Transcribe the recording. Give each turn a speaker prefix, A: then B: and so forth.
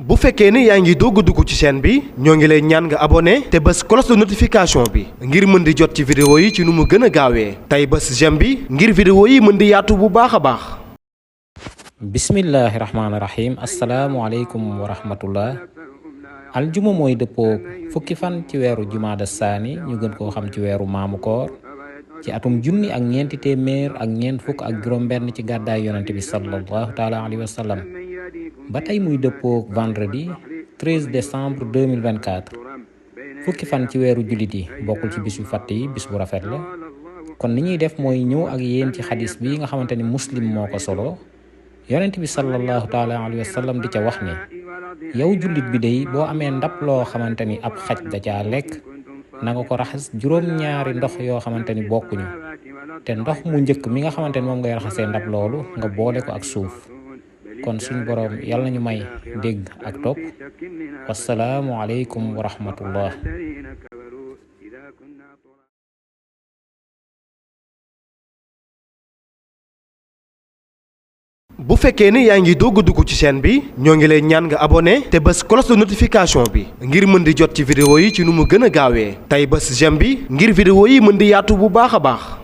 A: bu fekkee ni yaa ngi doog a dugg ci chaîne bi ñoo ngi lay ñaan nga abonné te bës cloche de notification bi ngir mën di jot ci vidéo yi ci nu mu gën a gaawee tey bës j'aime bi ngir vidéo yi mën di yaatu bu baax a baax.
B: bismillahi rahmaani rahim asalaamualeykum wa rahmatullah. aljuma mooy dëppoo fukki fan ci weeru jumaada saani ñu gën koo xam ci weeru maamu koor ci atum junni ak ñeenti téeméer ak ñeent fukk ak juróom-benn ci gàddaay yonente bi sallallahu taala alayhi wa sallam ba tey muy dëppoo vendredi 13 décembre 2024 fukki fan ci weeru jullit yi bokkul ci bis yu fàtt yi bis bu rafet la. kon ni ñuy def mooy ñëw ak yéen ci xadis bi nga xamante ni muslim moo ko solo yonente bi sallallahu taala alayhi wa sallam di ca wax ne yow jullit bi day boo amee ndab loo xamante ni ab xaj da caa lekk na nga ko raxas juróom-ñaari ndox yoo xamante ni bokkuñu te ndox mu njëkk mi nga xamante ni moom ngay raxasee ndab loolu nga boole ko ak suuf. kon suñ boroom yàlla nañu may dégg ak topp wassalaamu aleykum wa rahmatullah.
A: bu fekkee ni yaa ngi doog a dugg ci chaîne bi ñoo ngi lay ñaan nga abonné te bës cloche de notification bi ngir mën di jot ci vidéo yi ci nu mu gën a gaawee tey bës j'aime bi ngir vidéo yi mën di yaatu bu baax a baax.